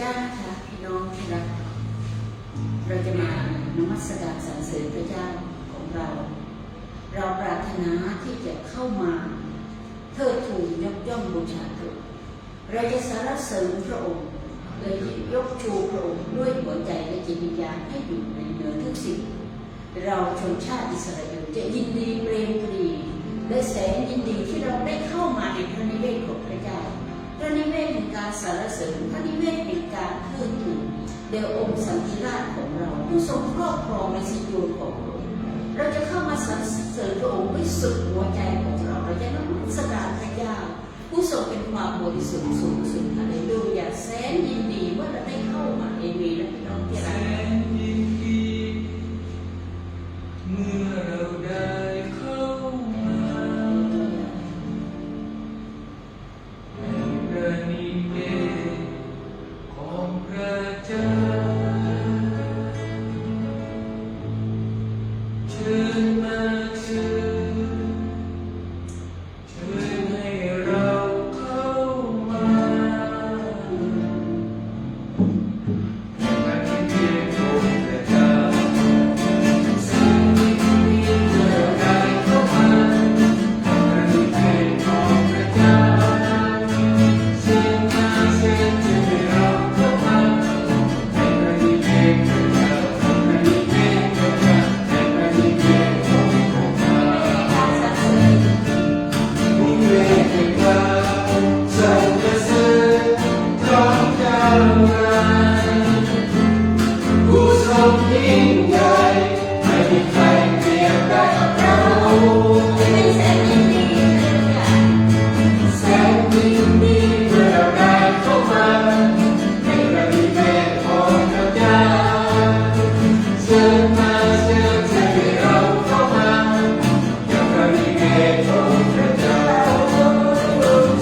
ค่ะ พี่น้องที่รัก เราจะมานมัสการสรรเสริญพระเจ้าของเรา เราปรารถนาที่จะเข้ามาเทิดทูนยกย่องบูชาพระองค์ เราจะสรรเสริญพระองค์ และยกชูพระองค์ด้วยหัวใจและจิตวิญญาณให้อยู่ในเหนือทุกสิ่ง เราชนชาติอิสราเอลจะยินดีเปรมปรี และแสนยินดีที่เราได้เข้ามาในพระนิเวศของพระเจ้า พระนิเวศแห่งการสรรเสริญ พระนิเวศแห่งการเทิดทูนแด่องค์สันติราชของเรา ผู้ทรงครอบครองในสิโยนของพระองค์ เราจะเข้ามาสรรเสริญพระองค์ด้วยสุดหัวใจของเรา เราจะนมัสการพระเจ้า ผู้ทรงเป็นความบริสุทธิ์สูงสุด ฮาเลลูยา แสนยินดีเมื่อเราได้เข้ามา เอเมนนะพี่น้องที่รัก แสนยินดีเมื่อเราได้เข้ามาในพระนิเวศของพระเจ้า เชิญมา เชิญ เชิญให้เราเข้ามา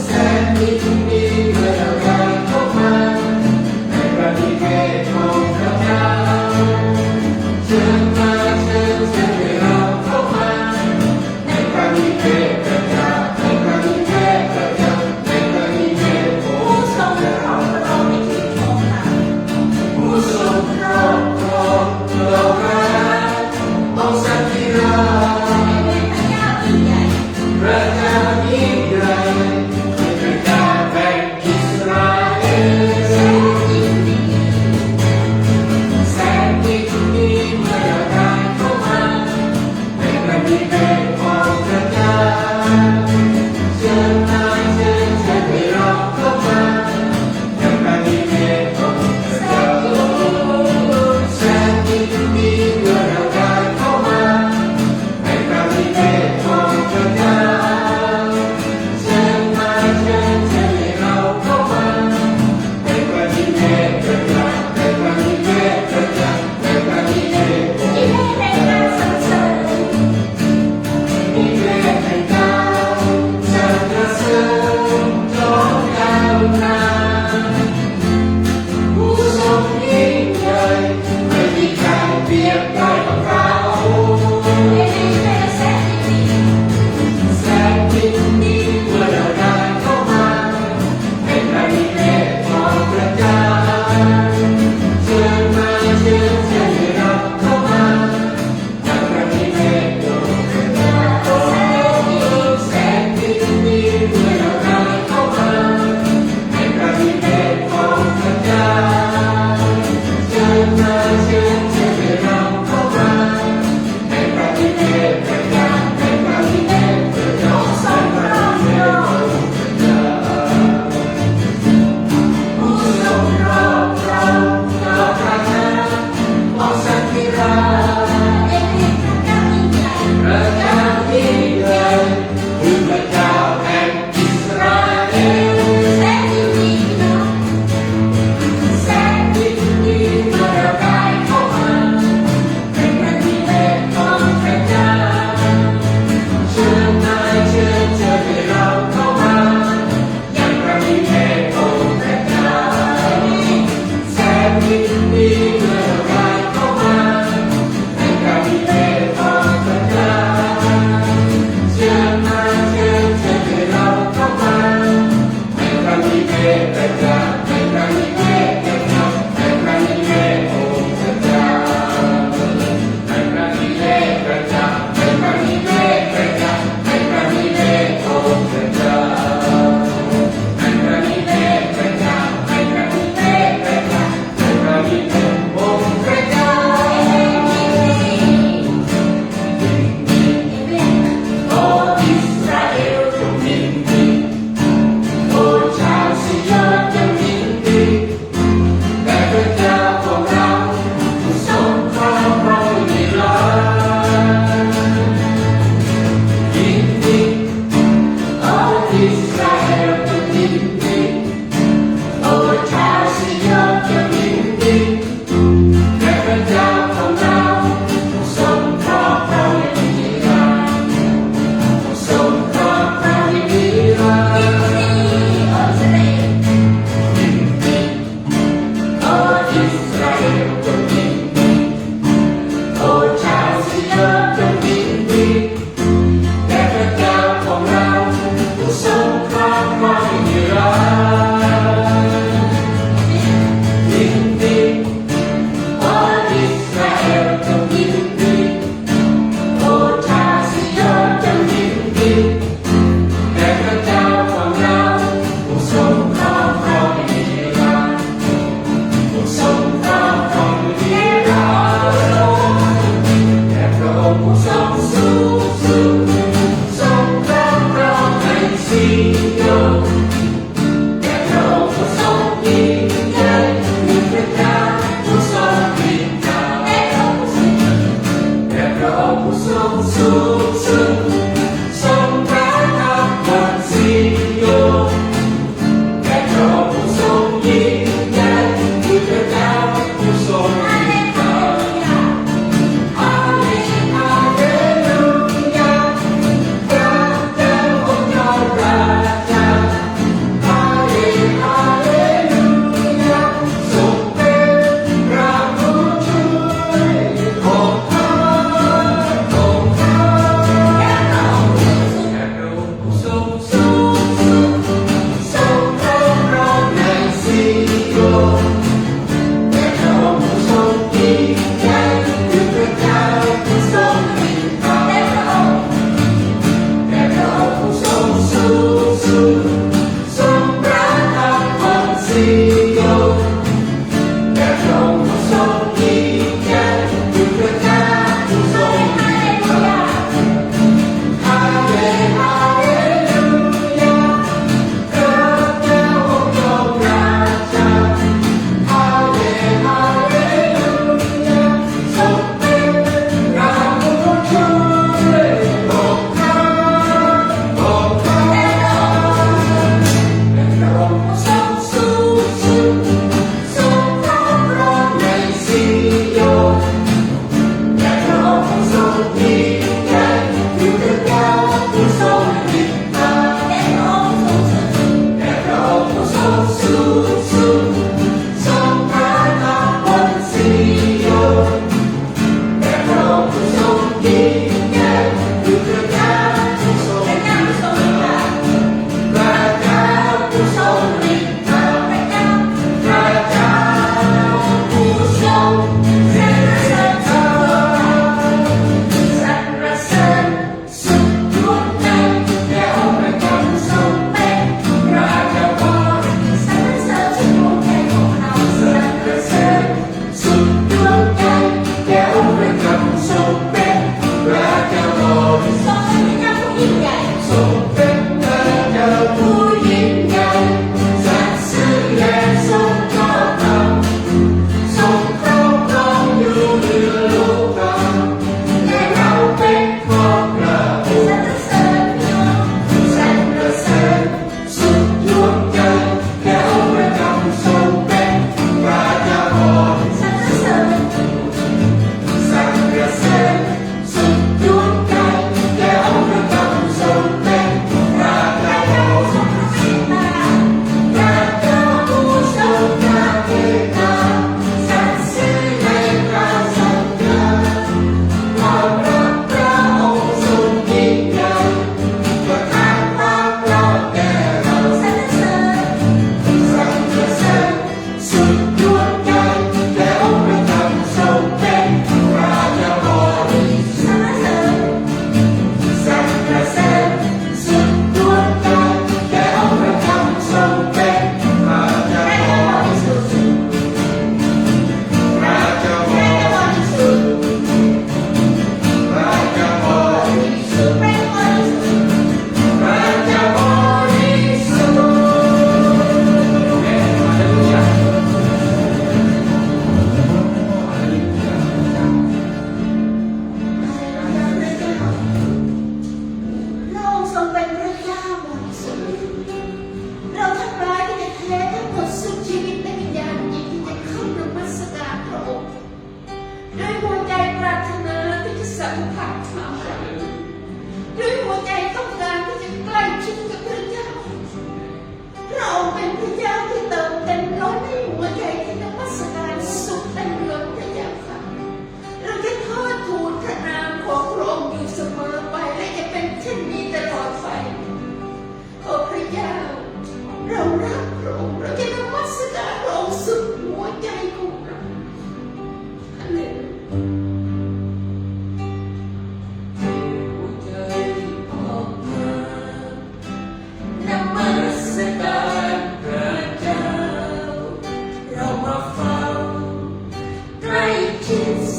แสนยินดีเมื่อเราได้เข้ามาในพระนิ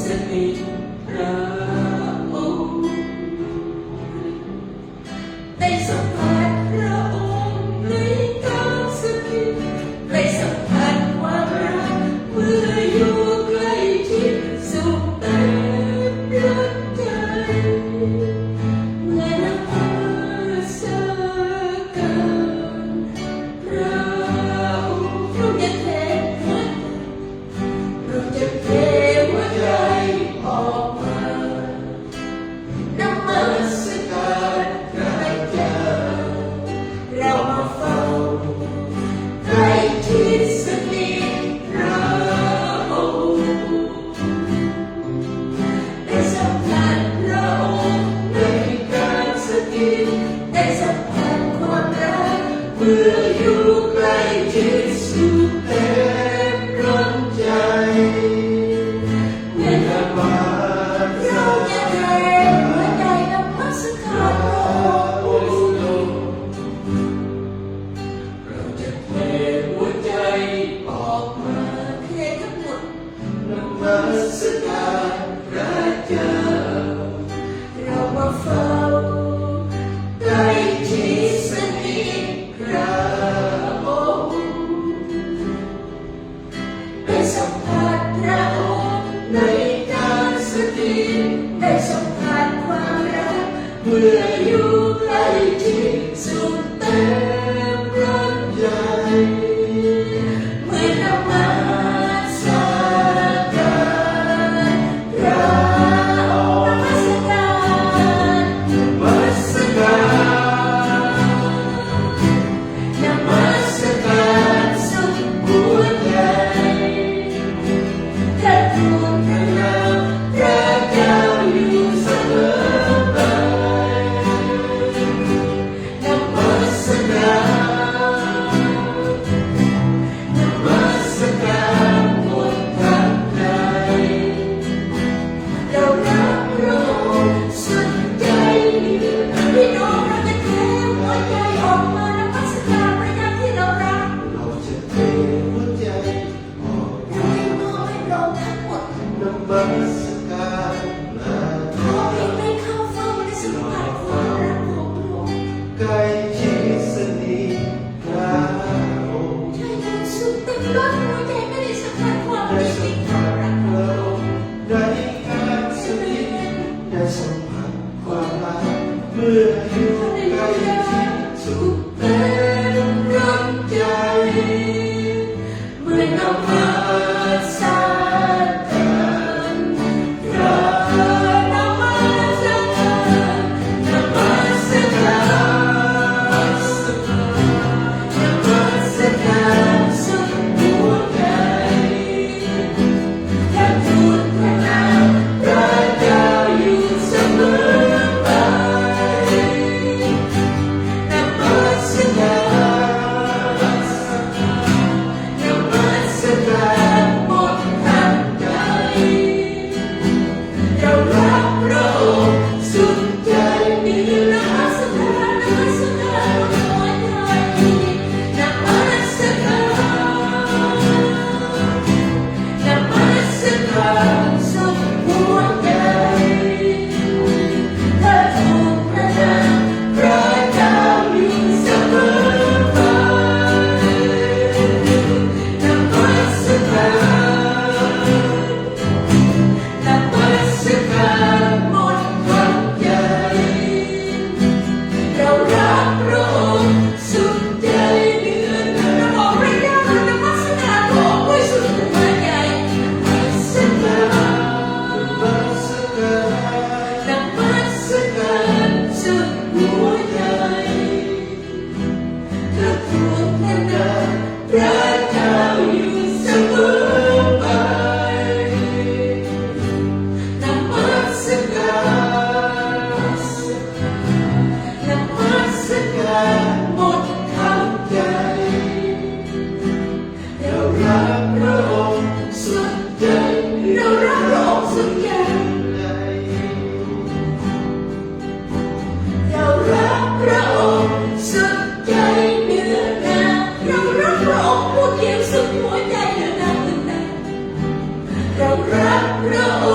ສະຖິດພຣະອົງ ໄດ້ສຳຜັດພຣະອົງໃນການສະຖິດ ໄດ້ສຳຜັດຄວາມຮັກເມື່ອຢູ່ໃກ້ຊິດ ສຸກເຕັມດວງໃຈ ເມື່ອນະມັດສະການພຣະອົງ ເຮົາຢາກແຜ່ ເຮົາຈະແຜ່ຫົວໃຈອອກມາ ນະມັດສະການພຣະເຈົ້າ ເຮົາມາເຝົ້າໃກ້ຊິດສະໜິດພຣະອົງ ໄດ້ສຳຜັດພຣະອົງໃນການສະຖິດ ໄດ້ສຳຜັດຄວາມຮັກເມື່ອຢູ່ໃກ້ຊິດ ສຸກເຕັມດວງໃຈ ເມື່ອນະມັດສະການ ເຮົາຢາກແຜ່ຫົວໃຈນະມັດສະການພຣະອົງ ເຮົາຈະແຜ່ຫົວໃຈອອກມາ ແຜ່ທັງໝົດ ນະມັດສະການພຣະເຈົ້າ ເຮົາມາເຝົ້າໃກ້ຊິດສະໜິດພຣະອົງ ໄດ້ສຳຜັດພຣະອົງໃນການສະຖິດ ໄດ້ສຳຜັດຄວາມຮັກເມື່ອຢູ່ໃກ້ຊິດ ສຸກເຕັມດວງໃຈ ເມື່ອນະມັດສະການພຣະອົງ ນະມັດສະການ ນະມັດສະການ ນະມັດສະການສຸດຫົວໃຈ ເທິດທູນພຣະນາມພຣະເຈົ້າຢູ່ສະເໝີໄປ ນະມັດສະການ ນະມັດສະການໝົດທັງໃຈ ເຮົາຮັກພຣະອົງສຸດໃຈ ພີ່ນ້ອງ ເຮົາຈະແຜ່ຫົວໃຈອອກມານະມັດສະການພຣະເຈົ້າທີ່ເຮົາຮັກ ເຮົາຈະແຜ່ຫົວໃຈອອກມາ ເຮົາຈະມອບໃຫ້ພຣະອົງທັງໝົດ ນະມັດສະການພຣະ ຂໍພຽງແຕ່ເຂົ້າເຝົ້າ ແລະ ສຳຜັດຄວາມຮັກຂອງພຣະອົງ ໃກ້ຊິດສະໜິດ ພຣະອົງ ໃຫ້ເຮົາສຸກເຕັມລ້ນຫົວໃຈ ໄດ້ສຳຜັດຄວາມ ໄດ້ສຳຜັດພຣະອົງ ໃນການສະຖິດ ໄດ້ສຳຜັດຄວາມຮັກ ເມື່ອຢູ່ໃກ້ຊິດ ສຸກເຕັມດວງໃຈ ເມື່ອນະມັດສະການ ການນະມັດສະການ ນະມັດສະການ ນະມັດສະການສຸດຫົວໃຈ ເທິດທູນພຣະນາມພຣະເຈົ້າຢູ່ສະເໝີໄປ ນະມັດສະການ ນະມັດສະການໝົດທັງໃຈ ເຮົາຮັກພຣະອົງສຸດໃຈ ນະມັດສະການ ນະມັດສະການໝົດຫົວໃຈ ນະມັດສະການ ນະມັດສະການສຸດຫົວໃຈ ເທິດທູນພຣະນາມພຣະເຈົ້າຢູ່ສະເໝີໄປ ນະມັດສະການ ນະມັດສະການໝົດທັງໃຈ ເຮົາຮັກພຣະອົງສຸດໃຈ ເໜືອໜ້າພຣະອົງ ພຣະເຈົ້າ ນະມັດສະການພຣະອົງດ້ວຍສຸດຫົວໃຈ ນະມັດສະການ ນະມັດສະການສຸດຫົວໃຈ ເທິດທູນພຣະນາມພຣະເຈົ້າຢູ່ສະເໝີໄປ ນະມັດສະການ ນະມັດສະການໝົດທັງໃຈ ເຮົາຮັກພຣະອົງສຸດໃຈ ເຮົາຮັກພຣະອົງສຸດໃຈ ເຮົາຮັກພຣະອົງສຸດໃຈເໜືອໜ້າ ເຮົາຮັກພຣະອົງຜູ້ດຽວສຸດຫົວໃຈເໜືອໜ້າອື່ນໃດ ເຮົາຮັກພຣະອົ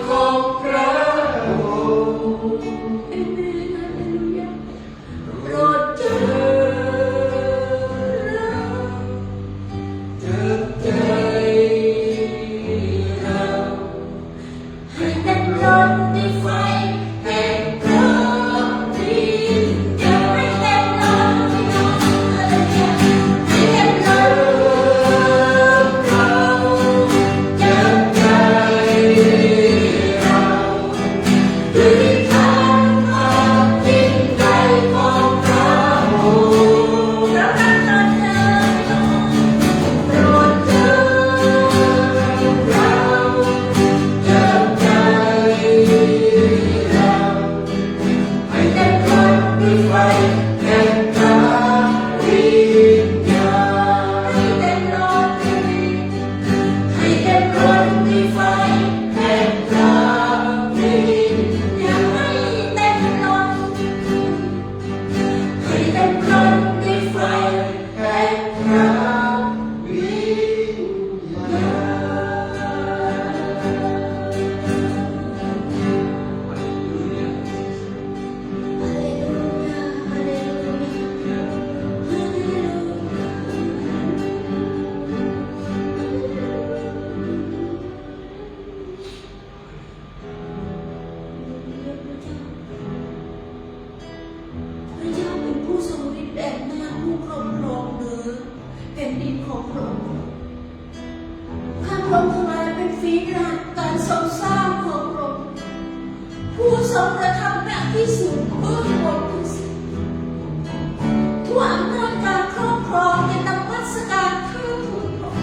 ຂອງພຣະອົງ. ເອເມນ ຮາເລລູຢາ. ໂປດເຈີເຮົາ ເຈີໃຈເຮົາ ໃຫ້ເຕັມລົ້ນດ້ວຍໄຟແຫ່ງພຣະວິນຍານ. ໃຫ້ເຕັມລົ້ນ ໃຫ້ເຕັມລົ້ນ ເຮົາ ເຈີໃຈເຮົາ ດ້ວຍທານພາກຈິດໃຈຂອງພຣະອົງ. ໂປດເຈີເຮົາ ເຈີໃຈເຮົາ ໃຫ້ເຕັມລົ້ນດ້ວຍໄຟແຫ່ງພຣະວິນຍານ. ໃຫ້ເຕັມລົ້ນ ໃຫ້ເຕັມລົ້ນດ້ວຍໄຟແຫ່ງພຣະວິນຍານ. ໃຫ້ເຕັມລົ້ນ ໃຫ້ເຕັມລົ້ນດ້ວຍໄຟແຫ່ງພຣະວິນຍານ. ຮາເລລູຢາ ຮາເລລູຢາ ຮາເລລູຢາ. ພຣະເຈົ້າ ພຣະເຈົ້າເປັນຜູ້ຊົງລິດແອບນາດ ຜູ້ຄອບຄອງເໜືອແຜ່ນດິນຂອງພຣະອົງ. ຂ້າພຣະອົງຖວາຍເປັນຝີດາດການຊົງສ້າງຂອງພຣະອົງ, ຜູ້ຊົງກະທຳໜ້າທີ່ສູງເບື້ອງບົນທັງສິ້ນ. ທົ່ວອຳນາດການຄອບຄອງຈະນະມັດສະການເທິດທູນພຣະອົງ.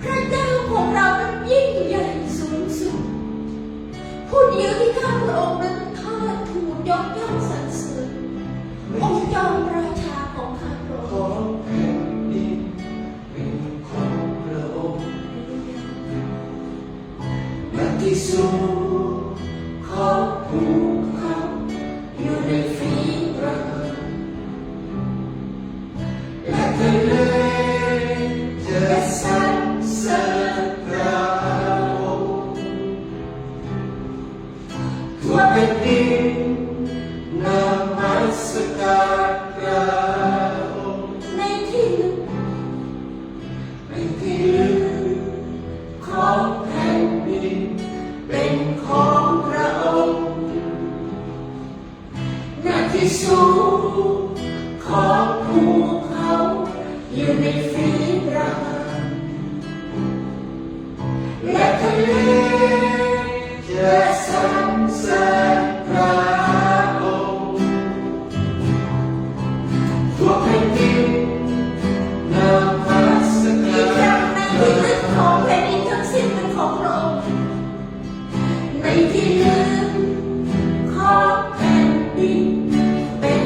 ພຣະເຈົ້າຂອງເຮົານັ້ນຍິ່ງໃຫຍ່ສູງສຸດ, ຜູ້ດຽວທີ່ຂ້າພຣະອົງນັ້ນເທີດທູນຍົກຍ້ອງສັນເສີນ, ອົງຈອມລາຊາຂອງຂ້າພຣະອົງ. ຂອງແຜ່ນດິນເປັນຂອງພຣະອົງ, ແລະທີ່ສູງຂອງພູເຂົາຢູ່ໃນຝີພຣະຫັດ. ແລະທະເລຈະສັນເສີນພຣະອົງ, ທົ່ວແຜ່ນດິນນະມັດສະການພຣະອົງ. ໃນທີ່ລຶກ ໃນທີ່ລຶກຂອງແຜ່ນດິນເປັນຂອງພຣະອົງ. ນະທີ່ສູງຂອງພູເຂົາຢູ່ໃນຝີພຣະຫັດ, ແລະທະເລຈະສັນເສີນພຣະອົງ. ທົ່ວແຜ່ນດິນນະມັດສະການ. ອີກຄັ້ງ, ໃນທີ່ລຶກຂອງແຜ່ນດິນທັງສິ້ນເປັນຂອງພຣະອົງ. ໃນທີ່ລຶກຂອງແຜ່ນດິນເປັນ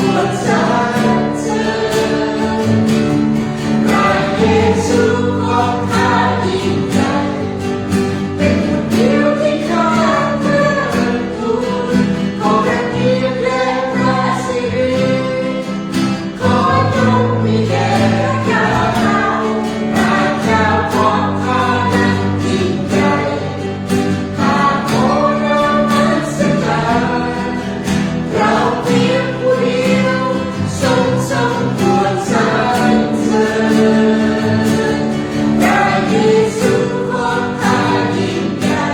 สรรเสริญ พระเยซูของข้ายิ่งใหญ่ เป็นผู้เดียวที่ข้าเทิดทูน ขอพระเกียรติและพระสิริ ขอจงมีแด่พระเจ้า พระเจ้าของข้านั้นยิ่งใหญ่ ข้าขอนมัสการ พระองค์เพียงผู้เดียว ทรงสมควรสรรเสริญ พระเยซูของข้ายิ่งใหญ่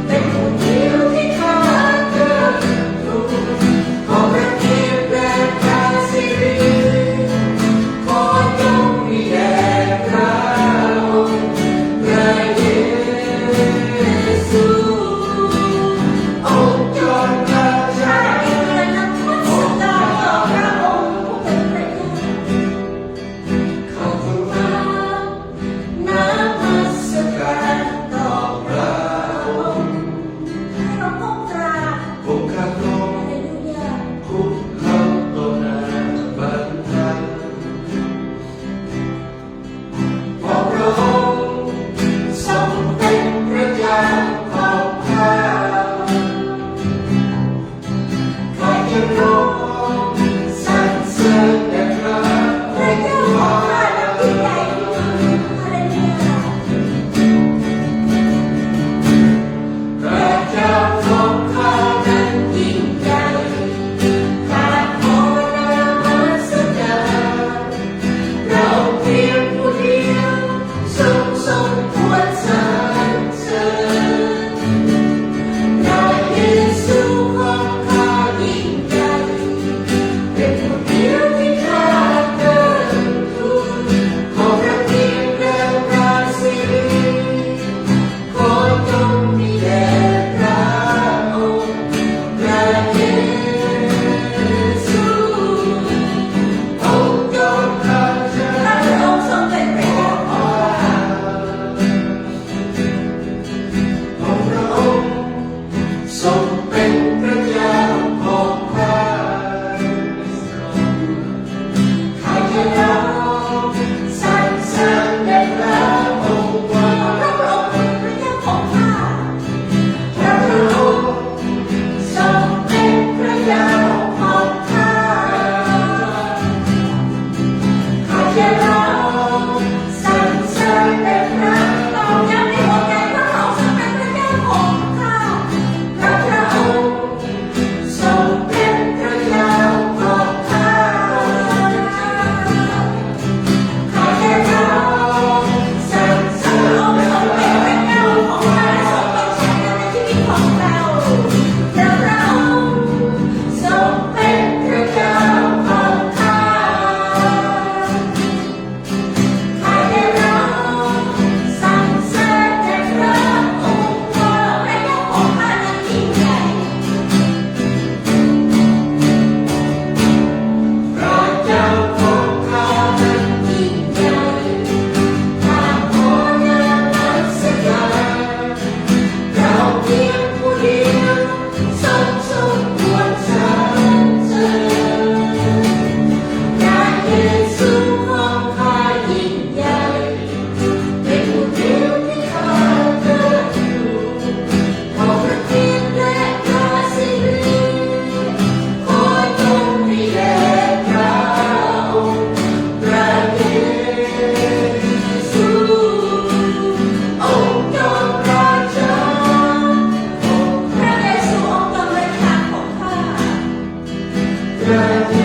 เป็นผู้เดียวที่ข้าเทิดทูน ขอพระเกียรติและพระสิริ ขอจงมีแด่พระองค์ พระเยซู องค์จอมราชา พระองค์ผู้เป็นพระเจ้า ข้าขอนมัสการต่อพระองค์ ให้เราก้มกราบ ก้มกราบลง ฮาเลลูยา คุกเข่าต่อหน้าบันทัด เพราะพระองค์ทรงเป็นพระเจ้าของข้า ข้าจะร้องสรรเสริญแด่พระองค์ พระเจ้าของข้านั้นยิ่งใหญ่ ฮาเลลูยา พระเจ้าของข้านั้นยิ่งใหญ่ ข้าขอนมัสการ พระองค์เพียงผู้เดียว ทรงสมควรสรรเสริญ พระเยซูของข้ายิ่งใหญ่ เป็นผู้เดียวที่ข้าเทิดทูน ขอพระเกียรติและพระสิริ ขอจงมีแด่พระองค์ พระเยซู องค์จอมราชา พระองค์ทรงเป็นพระเจ้าของข้า พระองค์ทรงเป็นพระเจ้าของข้า ข้าจะร้องสรรเสริญแด่พระองค์ว่า พระองค์เป็นพระเจ้าของข้า พระองค์ทรงเป็นพระเจ้าของข้า ข้าจะร้องสรรเสริญแด่พระองค์ ย้ำในหัวใจ พระองค์ทรงเป็นพระเจ้าของข้า พระองค์ ทรงเป็นพระเจ้าของข้า ข้าจะร้องสรรเสริญพระองค์ ทรงเป็นพระเจ้าของข้า ทรงเป็นแชมป์ในชีวิตของเรา พระองค์ทรงเป็นพระเจ้าของข้า ข้าจะร้องสรรเสริญแด่พระองค์ว่าพระเจ้าของข้านั้นยิ่งใหญ่ พระเจ้าของข้านั้นยิ่งใหญ่ ข้าขอนมัสการ พระองค์เพียงผู้เดียว ทรงสมควรสรรเสริญ พระเยซูของข้ายิ่งใหญ่ เป็นผู้เดียวที่ข้าเทิดทูน ขอพระเกียรติและพระสิริ ขอจงมีแด่พระองค์ พระเยซู องค์จอมราชา พระเยซูองค์จอมราชาของข้า พระเย